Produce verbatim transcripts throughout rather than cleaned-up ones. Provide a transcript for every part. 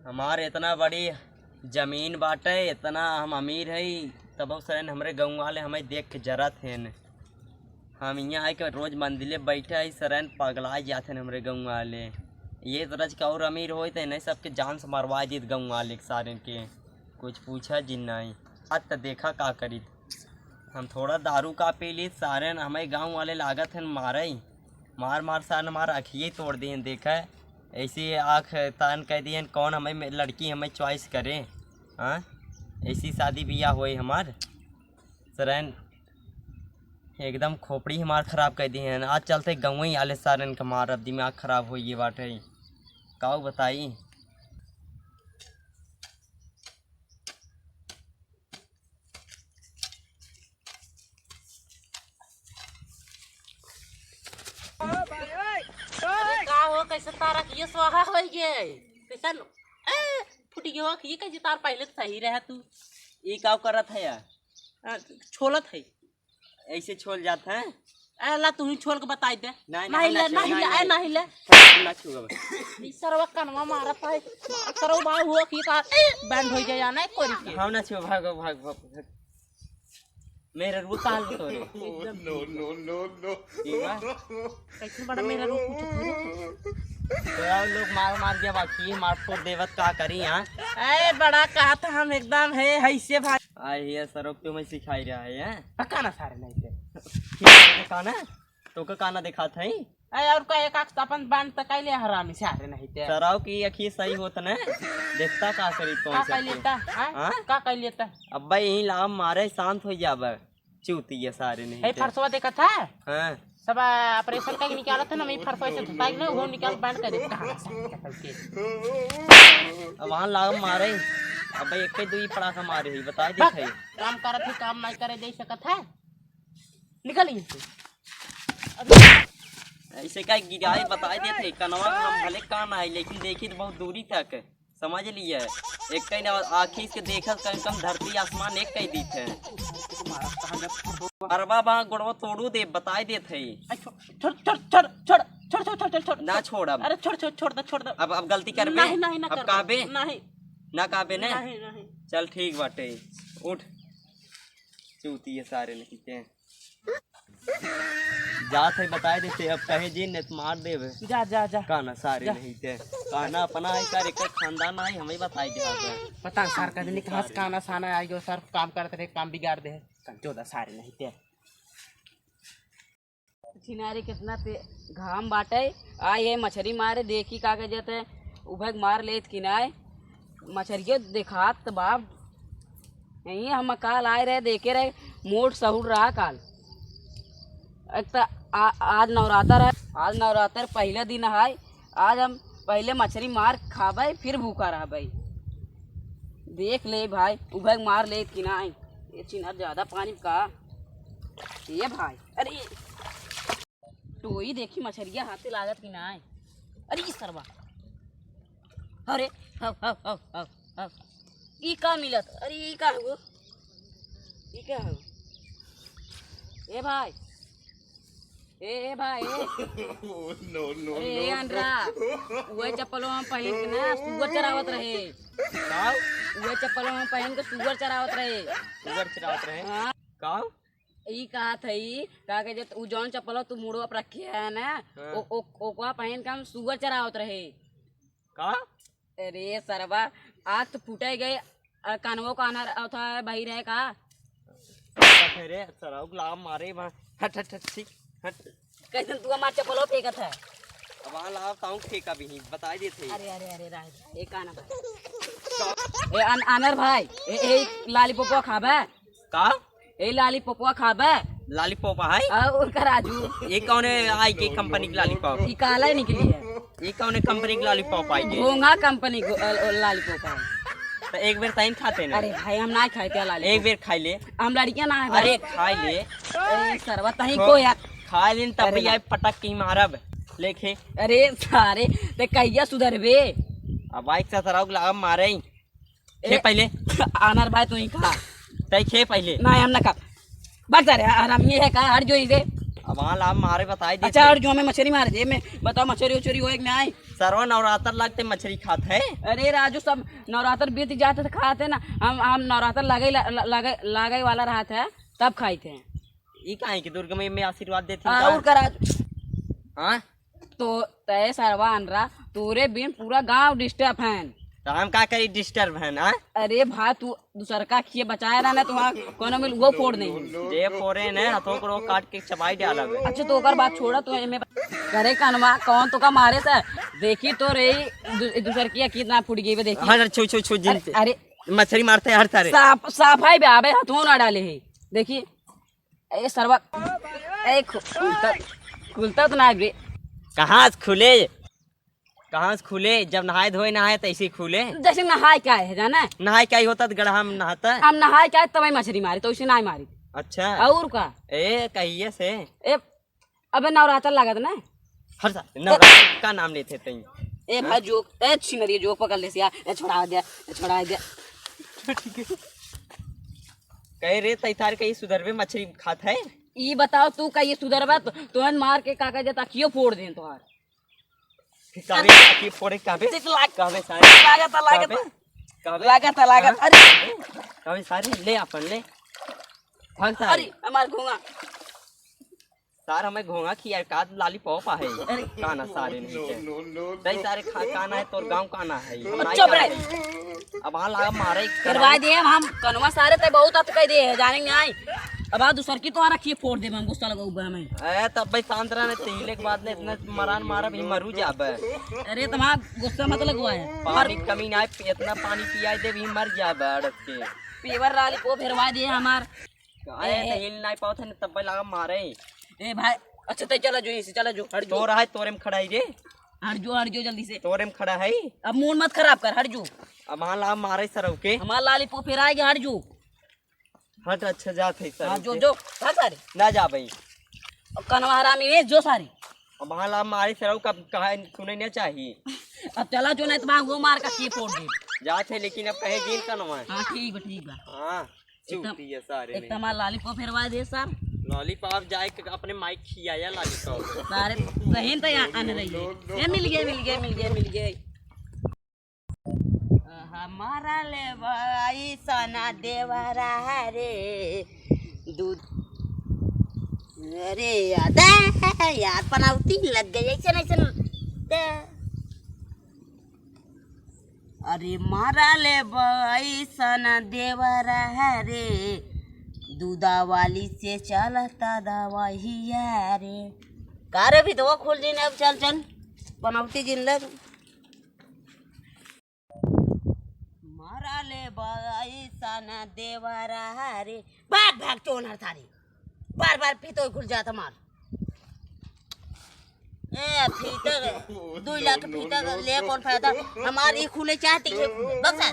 हमार इतना बड़ी जमीन बाटे, इतना हम अमीर हई, तबो सरन हमरे गाँव वाले हमें देख के जरत हैं। हम यहाँ आए के रोज मंदिले बैठे हई, सरन पगला जात हैं हमरे गाँव वाले। ये तरह के और अमीर होई तो इन्हें सबके जान से मरवा दीत गाँव वाले के सारन के। कुछ पूछा जिन नहीं। आज तो देखा का करीत। हम थोड़ा दारू का पी ली, सारे न हमें गाँव वाले लागत हैं मारे। मार मार सारे हमार अखिये तोड़ दिए, देखा। ऐसी आँख तान कह दिए, कौन हमें मे-, लड़की हमें चॉइस करे? हाँ, ऐसी शादी बियाह होए हमार। सरन एकदम खोपड़ी हमार खराब कर दिए हैं। आज चलते गाँव ही आले सारन का मार, अब दिमाग खराब हो ये बाटे। काऊ बताई? अरे का हो, कैसे तारा के ये स्वाहा होइ गए? कैसन? ए, फुट गयो, ये कैसे तार पहले तो सही रहा तू। ई का करत है यार? आ, छोलत है। ऐसे छोल जात है? ए, ला तू ही छोल के बताई दे। नहीं, नहीं नहीं, ले, नहीं, नहीं नहीं, ले, ए, नहीं। नहीं ले। हम ना छुआ। ई सरवा कनवा मारत है। सरवा बा हुआ की का बैंड हो जाए, जाना है कोरी के। हम ना छुआ, भागो, भाग, भाग, भाग। मेरे रू काल तोरे। No, no, no, no। ठीक बा? कैसे बड़ा मेरा रूप पूछत हो? तोरा लोग मार मार के बाकी मार फोड़ देवत का करी, हाँ? ए, बड़ा कहा था हम एकदम है, है से भाई। आई ये सरों क्यों मैं सिखाई रहा है, हैं? पक्का ना सारे नहीं थे। ठीक है, काना? तोके काना देखात है? ए, और का एक आँख तो अपन बांध त कैले हरामी सारे नहीं थे। सराव की अखी सही होत न, देखता का करी कौन का सा कर लेता, हाँ? हाँ? का कर लेता? अब्बा यहीं लाम मारे शांत हो जाबे, चूतिया सारे नहीं हे थे। फरसवा देखत है? हाँ। सब ऑपरेशन का निकालत है ना, मैं फरसवा से धुताई ना, वो निकाल बांध कर देता है। अब वहाँ लाम मारे, अब्बा एक ही दो ही पड़ाका मारे ही, बताई देत है। काम करत है, काम नहीं करे दे सकत है। निकल यहाँ से। ऐसे का गिराए बताई देत है, कनवा में हम भले कान आए, लेकिन देखी तो बहुत दूरी तक, समझ लिया। एक कहीं ना आँखी से देखत कम कम धरती आसमान एक कहीं दीत है। अरबा बा गोड़वा तोड़ू दे, बताई देत है। छोड़, छोड़, छोड़। ना छोड़ब। अरे छोड़, छोड़, छोड़ दे, छोड़ दे। अब, अब गलती करबे? नहीं, नहीं, ना अब करबे। कहबे? नहीं। ना कहबे ने? नहीं, नहीं। चल ठीक बाटे, उठ। चूतिया सारे नहीं के। जात है बताई देते, अब कहे जी ने तो मार देबे। जा, जा, जा। काना सारे जा। नहीं थे। काना अपना है सर, एक खानदान है, हमें बताई दे आप। पता है सर, कभी नहीं कहाँ से काना साना आई गयो सर, काम करत रहे, काम बिगाड़ दे। कंचोदा सारे नहीं थे। छिनारे कितना ते घाम बाटे, आई है मछरी मारे, देखी का कह जाते, उभे के मार लेत कि नाय। मछरियो देखात त बाप। यहीं हम काल आए रहे, देखे रहे, मोट सहूर रहा काल। एक त आ-, आज नवरात्र है, आज नवरात्र पहिला दिन है। आज हम पहिले मछरी मार खाबे, फिर भूखा रहबे। देख ले भाई, उभे के मार लेत कि नाय। ये छिनार ज्यादा पानी का। ये भाई, अरे टोई देखी मछरिया हाथे लागत कि नाय। अरे ई सरवा। अरे, हव, हव, हव, हव, हव। ई का मिलत? अरे ई का हो? ई का हो? ए भाई। ए, ए भाई, ए। No, no, अरे no, ए no। अनरा, उहे चप्पलो हम पहिन के ना सुअर चरावत रहे। का? उहे चप्पलो हम पहिन के सुअर चरावत रहे। सुअर चरावत रहे? हाँ। का? ई कहत हई, का के जे उ जौन चप्पल तू मुड़वा पर रखे है ना, हाँ। ओ, ओ, ओकवा पहिन के हम सुअर चरावत रहे। का? अरे सरवा, आँख तो फूटे गए, अ, कानवो काना रहा था, बही रहे का? का रे, सरवा गुलाम मारे बा। हट, हट, हट, ठीक, हट। कैसन तू हमार चप्पलो फेंकत है? अब आ लाव ताऊ फेंका भी, बताई देते। अरे, अरे, अरे, राय, राय, ए काना भाई। ए, अन-, अनर भाई, ए, ए, लालीपॉपवा खाबे? का? ए लालीपॉपवा खाबे? लालीपॉप है? आ, उनका राजू। ये कौन है आई के कंपनी की लालीपॉप? ई काला निकली है। ये कौन है कंपनी की लालीपॉप आई के? घोंघा कंपनी को, अ, अ, लालीपॉप है। तो एक बेर तैन खाते ना। अरे भाई, हम ना खाए थे लालीपॉप। एक बेर खाई ले। हम लड़कियां ना है भाई। अरे खाई ले। ए, सरवा तहीं खो-, को यार। खा लेन तब अरे भी ना। आए पटक के मारब। लेखे। अरे सारे, ते कहिया सुधरबे? अब बाइक से सराउक लाग मारे। खे ए, पहिले। आनर भाई तू ही खा। तै खे पहिले। नहीं, हम ना खा। बस अरे, हरामी है का? हट जो इसे। अब हाँ, लाभ मारे बताई दे अच्छा, थे। और जो हमें मछरी मार दे, मैं बताओ, मछरी उछरी होए कि नाहीं? सरवा नवरात्र लगते मछरी खात है। अरे राजू, सब नवरात्र बीत जाते तो खाते ना, हम, हम नवरात्र लागे, ला-, लागे, लागे वाला रहत है, तब खाई थे। ई काहे कि दुर्गा मैया में आशीर्वाद देती और का? का राजू? हाँ? तो तय सरवा अनरा, तोरे बिन पूरा गांव disturb है। तो हम का करी disturb है ना? अरे भाई, तू दूसर का खिए बचाए रहा ना, तो वहाँ कोनो मिल वो फोड़ नहीं। जे फोड़े ने, हथोकड़ो काट के चबाई डालब। अच्छा, तो ओकर बात छोड़ा, तो एमे करे कनवा, कौन तो का मारे से? देखी तो रे, दू-, दूसर की कितना फूट गई बे, देखी। हाँ, छू, छू, छू, जिन अरे, अरे। मछरी मारते हर तारे। साफ, साफ है बे, अबे हथों ना डाले है। देखी, ए सरवा, ए खु-, खुलता, खुलता तो ना बे। कहाँ से खुले? कहाँ से खुले? जब नहाए धोए नहाए तो ऐसे ही खुले। जैसे नहाए के आए है, जाना? नहाए के आई होता तो गड़हा में नहाता। हम नहाए के आए तब मछरी मारी, तो उसे ना मारी। अच्छा। और का? ए, कहिए से। ए, अबे नवरात्र लागत ना? हर साल नवरात्र का नाम लेते तई। ए भाई, हाँ? जोक, ए छिनरी, जोक पकड़ ले सिया, ए छोड़ा दे, ए छोड़ा दे। ठीक है। कहे रे, तई तार कहीं सुधरबे मछरी खात है? ई बताओ, तू कहिए सुधरबा तो, तोहन मार के का कह जाता, कियो फोड़ दें तोहार। फिर कहबे कि फोड़े कहबे? देख लाग-, कहबे सारे। लागत, लागत। कहबे? कहबे? लागत, लागत। हाँ? अरे। कहबे सारे, ले अपन, ले। भाग सारे। अरे, हमार घोंगा। सार हमें घोंगा खिया का lollipop है। अरे। काना सारे नहीं है। No, no, no, तई no। सारे खा-, काना है, तोर गाँव काना है। हम नहीं चुप रहे। काना है। अब हाँ लागा मारे। करवा दे, हम कनवा सारे ते बहुत अत कह दे, जाने नहीं। अब आ दूसर की तो आ रखी है, फोड़ दे, हम गुस्सा लगा हुआ हमें। ए, तब भाई शांत रहने, तेहिले के बाद ने इतना मरान मारब, ही मरू जाबे। अरे, तुम्हारा गुस्सा मत लगवाए। पानी कमी ना आए, इतना पानी पियाई दे, ही मर जाबे अड़क के। पेवर lollipop हेरवा दे हमार। काहे ए, त हिल नाई पावत है न, तब लागा मारे। ए भाई, अच्छा, तै चला जो, इसे चला जो, हट जो। तोर है, तोरे में खड़ा है रे। हट जो, हट जो जल्दी से। तोरे में खड़ा है। अब mood मत खराब कर, हट जो। अब हाँ लागा मारे सरऊ के। हमार lollipop हेराएगा, हट जो। हट, अच्छा, जात है सरऊ हाँ, जो, के। जो, भाग सारे। ना जा भाई। अब कनवा हरामी है, जो सारे। अब हाँ लागा मारे सरऊ का कहा सुने ना चाहिए। अब चला जो, नहीं तो भाग वो मार का की फोड़ दे। जात है, लेकिन अब कहे जीन कनवा। हाँ, ठीक बा, ठीक बा। हाँ। एक तो, चूतिया सारे एक नहीं। तो हमार lollipop हेरवा दे सार। Lollipop जाए के अपने माई खियाया lollipop। सारे सही तो यहाँ आने रही है। ये मिल गए, मिल गए, मिल गए, मिल गए। हमारा ले भाई सना देवरा रे दूध। अरे यार, दे यार, पनौती लग गई ऐसे नहीं सुन। दे। अरे मारा ले बैसन देवरा रे, दूधा वाली से चलता दवाइया रे। का रे भी तो खुल दिन अब चल चल पनौती जिन लग। मारा ले बैसन देवरा रे, भाग भाग चोनर थारी, बार बार फितो खुल जाता मार। ए, फीता, दुई लाख फीता ले कौन फायदा? हमार ई खुले चाहती है, बक्सा।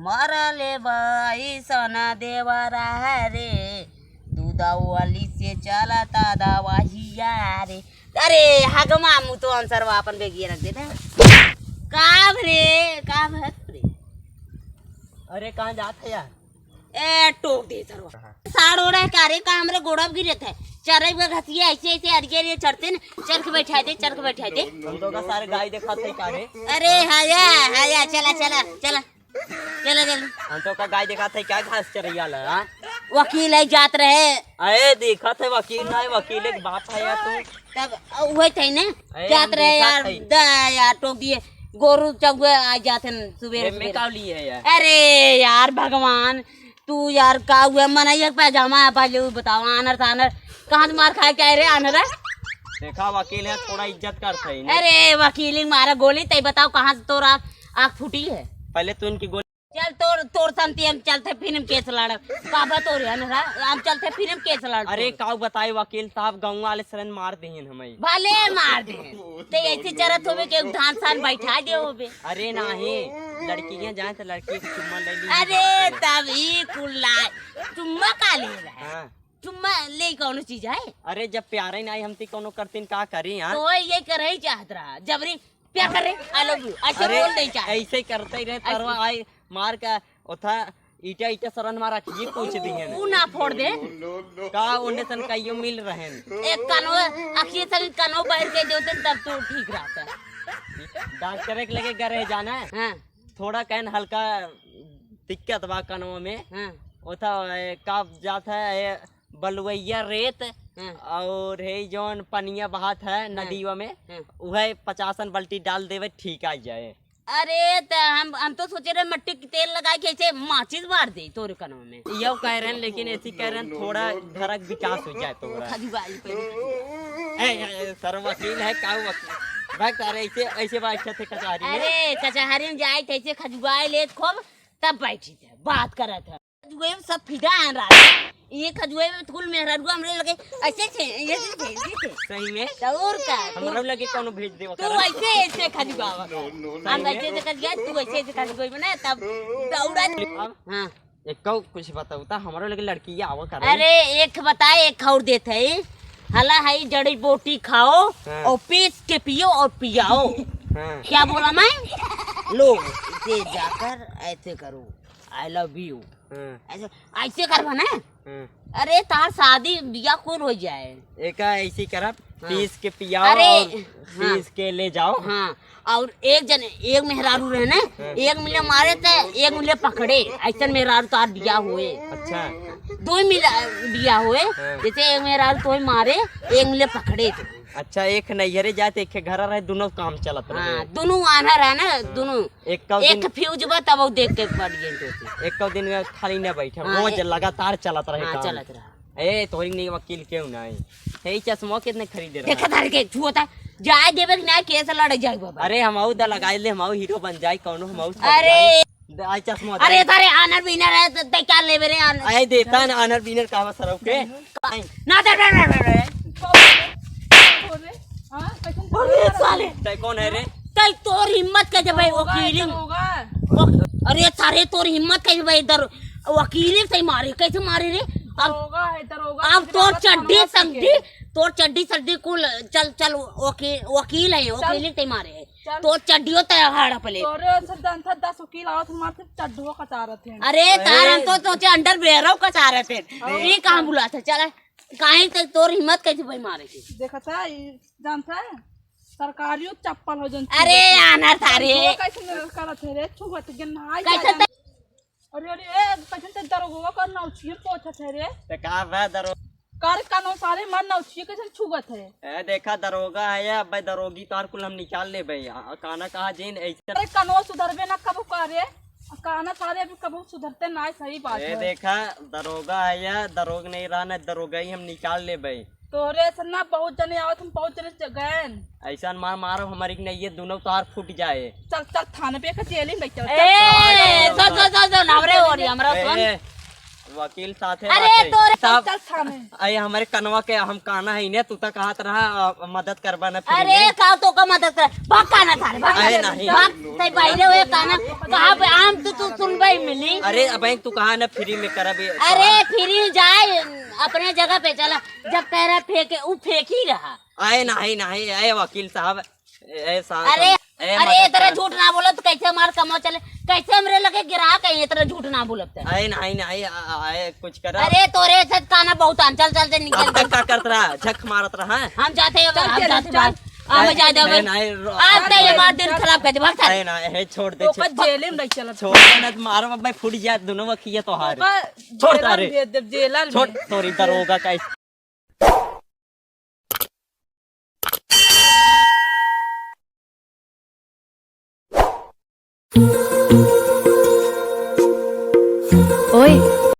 मरले बाई सना देवरा रे, दूधा वाली से चलता दवाहिया रे। अरे, हगमा मुँह तो answer वा अपन बेगिया रख देता। का रे, का भर रे? अरे, कहाँ जात है यार? ए, टोक दे सरवा। साड़ ओढ़ा है का रे, का हमरे गोड़ब गिरत है? चरई हुए घसिए ऐसे, ऐसे अरिये अरिये चढ़ते न, चरख बैठा दे, चरख बैठा दे। हम तो का सारे गाय देखा थे का रे? अरे, हया, हया, चला, चला, चला। चला, चला। हम तो का गाय देखा थे क्या घास चरैया ला, हाँ? वकील है जात रहे। अरे, देखा थे वकील ना है, वकील एक बाप है यार तू। तब उहे थे ने, अरे, जात हम रहे देखा यार, थे। द यार, टोक दिए। गोरू चौगे आ जात हैं सुबेरे, एमे सुबेरे। का लिए है यार? अरे यार, भगवान, तू यार का हुआ, मनैया के पैजामा है, पहले वो बताओ, आनर तानर, कहाँ से मार खाए के आए रे, आनर है? देखा, वकील है, थोड़ा इज्जत कर सही ने। अरे, वकील ही मारा गोली, तै बताओ, कहाँ से तोरा आँख फूटी है? पहले तू इनकी गोली चल, तोर, तोर संती हम चलते फिर हम केस लड़ब। का बा तोर है ना? हम चलते फिर हम केस लड़ब। अरे, काऊ बताए वकील साहब, गाँव वाले सरन मार देहन हमें। भले मार दे। ते ऐसे चरत होबे के धान सान बैठा दे होबे। अरे नाही, लड़कियां जाए तो लड़की के चुम्मा ले ली। अरे, तब ही कुल्ला। चुम्मा का ले रहा है? हाँ। चुम्मा ले कौनो चीज है? अरे, जब प्यारे नाही हम ती कौनो करतीन का करी यार? तो ये करही चाहत रहा। जबरी प्यार कर रहे, I love you, ऐसे अरे, बोल नहीं चाहे। ऐसे करते ही रहे, ऐसे। तरवा आई मार का ओथा ईटा, ईटा सरन मारा, ये पूछ दी है। ऊ ना फोड़ दे। का ओने सन कहियो मिल रहेन? एक कनो, अखिए से कनो बाहर के देते तब तो ठीक रहता। डॉक्टर के लगे गए रहे जाना है। हाँ। थोड़ा कहन हल्का दिक्कत बा कनवा में। हाँ। ओथा, ए, का जात है, ए, बलुवैया रेत हाँ। और हे जौन पनिया बहात है हाँ। नदीवा में, हाँ। उहे पचासन बाल्टी डाल देवे, ठीक आ जाए। अरे, त हम, हम तो सोचे रहे मट्टी के तेल लगाए के ऐसे माचिस बार दे तोरे कनवा में। यो कह रहे हैं, लेकिन ऐसी कह रहे हैं, थोड़ा धरक विकास हो जाए तोरा। खजुआई पे। ए, ए, ए, सर वकील है, का वकील? भाई, तारे ऐसे, ऐसे बात करते कचहरी में। अरे, कचहरी में जाए थे, ऐसे खजुआई लेत खूब, तब बैठी थे, बात करत है। खजुए में सब फिदा आन रहा है। ये खजुए में कुल मेहरारू हमरे लगे ऐसे थे, ऐसे थे, ऐसे थे। सही में? तो और का? तू, हमरो लगे कौनो भेज देवा तू करा। ऐसे, ऐसे खजुआवा। No, no, no। हम ऐसे, ऐसे खजुआ, तू ऐसे, ऐसे खजुआ बना, तब दौड़ा। अब हाँ। एक कौ कुछ बताऊ ता, हमरो लगे लड़की आवा करा। अरे, एक बताए, एक और देत है। हला है जड़ी बूटी खाओ हाँ। और पीस के पियो और पियाओ। हाँ। क्या बोला मैं? लो, इसे जाकर ऐसे करो, I love you। हाँ। ऐसे, ऐसे करबा ना। हाँ। अरे, तार शादी बियाह कुल हो जाए। एका ऐसी करब, हाँ। पीस के पियाओ अरे, और हाँ। पीस के ले जाओ। हाँ, और एक जन, एक मेहरारू रहे ना, हाँ। एक मिले मारे ते एक मिले पकड़े, ऐसन मेहरारू तार बियाह हुए। अच्छा। दो ही मिला बियाह हुए, हाँ। जैसे एक मेहरारू तोहे मारे, एक मिले पकड़े तो। अच्छा, एक नैहरे जाए तो एक घर रहे, दोनों काम चलत रहे। हाँ, दोनों आन्हर है ना, हाँ। दोनों। एक कौ एक दिन फ्यूज बा, तब वो देख के पड़ गए तो। एक कौ दिन में खाली न बैठे, हाँ, रोज ए-, लगातार चलत रहे हाँ, काम। चलत रहा। ए, तोहरी नहीं वकील क्यों नहीं? ए, चश्मा कितने खरीदे रहा? देखा तारे के छुओ ता, जाए देवे कि ना, केस लड़ जाए बाबा। अरे, हम आऊ दा लगाए ले, हम आऊ हीरो बन जाए, कौनो हम आऊ अरे। जाए। दे, आई चश्मा दे। अरे, तारे आनर बीनर है, तो ते क्या लेबे रे आनर? आए देता ना आनर बीनर का बस रहो के। ना दे, दे, दे, दे, दे। हाँ, कैसन अरे, साले। ते कौन है रे? कल तोर हिम्मत कैसे भाई दरोगा है, वकील? दरोगा। वक-, अरे सारे तोर हिम्मत कैसे भाई दर-, वकील से मारे, कैसे मारे रे? अब दरोगा है, दरोगा। अब तोर चड्डी सर्दी, तोर चड्डी सर्दी कुल चल, चल वकील, वकील है, चल। वकील से मारे है। चल। तोर चड्डियो ते हड़प ले। तोरे से जनता दस वकील आवत मार से चड्डो कचारत है। अरे तार हम तो सोचे अंडरवियरो कचारत है। हाँ। ये कहाँ बुलात है? चला। काहे ते तोर हिम्मत कैसे भाई मारे के? देखता है, ई जानता है? सरकारियो चप्पल हो जन अरे छुअत। आना था रे। वो कैसे न करत है रे? छुअत के ना आई कैसे जा ते? अरे, अरे, ए, कैसे ते दरोगवा कर नौछिए पोछत है रे? ते का बा दरो- कर कानो सारे मर नौछिए कैसे छुअत है? ए, देखा दरोगा है या भाई दरोगी तार कुल हम निकाल लेबे। आ, काना कहा जेन ऐसे अरे, कानो सुधरबे ना कबो का रे? काना सारे अभी कबो सुधरते ना, सही बात ए, है। देखा, दरोगा है या दरोग नहीं रहा ना, दरोगा ही हम निकाल लेबे। तोहरे से ना बहुत जने आवत, हम बहुत जने से गएन। ऐसा मार मारो हमारी कि नहीं, ये दोनों तार फूट जाए। चल, चल थाने पे, एक जेल ही में चल, चल। ए, चल, चल, चल, चल, नवरे हो रही हमरा ए, सुन। ए, वकील साथे अरे, बाटे। तोरे साहब, चल थाने। अरे, हमारे कनवा के हम काना है ने, तू तक हाथ रहा, अ, मदद करबा ना free अरे, में। का तो का मदद कर? भाग काना थारे, भाग। अरे, नहीं। भाग, तै बाहरे हुए काना। कहाँ पे आम तू, तू सुनबे मिली? अरे, अब तू कहा ना free में करबे। अरे, free जाए, अपने जगह पे चला। जब कह रहा फेंके, उ फेंक ही रहा। आए नहीं, नहीं, आए वकील साहब, ए, ए, सा-, अरे, ए, अरे, मदद इतना कर। झूठ ना बोलो तो कैसे हमार कमवा चले? कैसे हमरे लगे ग्राहक है, इतना झूठ ना बोलत है? आए नहीं, नहीं, आ, आ, आए, कुछ करा। अरे, तोरे से काना बहुत आन, चल, चल, चल, निकल, अब तक चल। का करत रहा? झक मारत रहा? हम जाते हैं, चल, हम चल, जाते चल। हैं, हम ए, जाते हैं, ए, नहीं, रो-, आज तो ये हमार दिन खराब कर दे, भाग, चल। ए, ना, ए, छोड़ दे, तो छोड़। जेल में नहीं चलत। छोड़ दे, ना तो मारो, अब मैं फूट जाए दोनों वकिया तोहार। ओकर छोड़ जेलर तारे। भेज देब, जेलर छोड़, में। तोरी दरोगा का ओए,